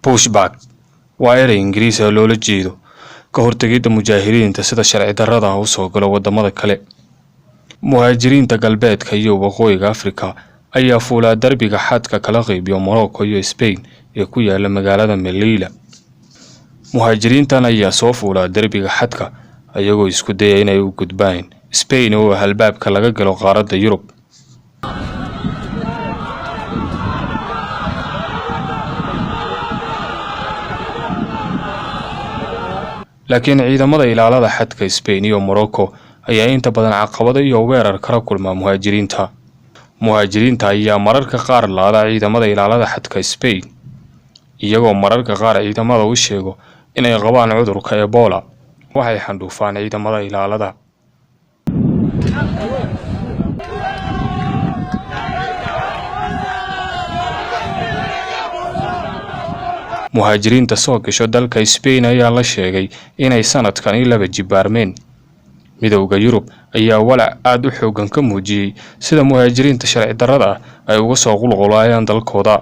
Pushback waa erey Ingiriis ah loola jeedo ka hortegidda mujaahiriinta sida sharci darrada ah u soo galo waddamada kale. Muhaajiriinta galbeedka iyo waqooyiga Afrika ayaa fuulaa darbiga xadka kala qaybiyo Morocco iyo Spain ee ku yaala magaalada Melilla. Muhaajiriintan ayaa soo fuulaa derbiga xadka ayagoo isku daya inay u gudbaan Spain oo ah albaabka laga galo qaaradda Yurub. Laakiin ciidamada ilaalada xadka Spain iyo Morocco ayaa inta badan caqabado iyo weerar kala kulma muhaajiriinta. Muhaajiriinta ayaa mararka qaar laada ciidamada ilaalada xadka Spain, iyagoo mararka qaar ciidamada u sheego inay qabaan cudurka Ebola. Waxay xandhuufaan ciidamada ilaalada. Muhaajiriinta soo gasho dalka Spain ayaa la sheegay inay sanadkani laba jibaarmeen. Midowda Yurub ayaa walaac aad u xooggan ka muujiyey sida muhaajiriinta sharci darrada ah ay uga soo qulqulayaan dalkooda.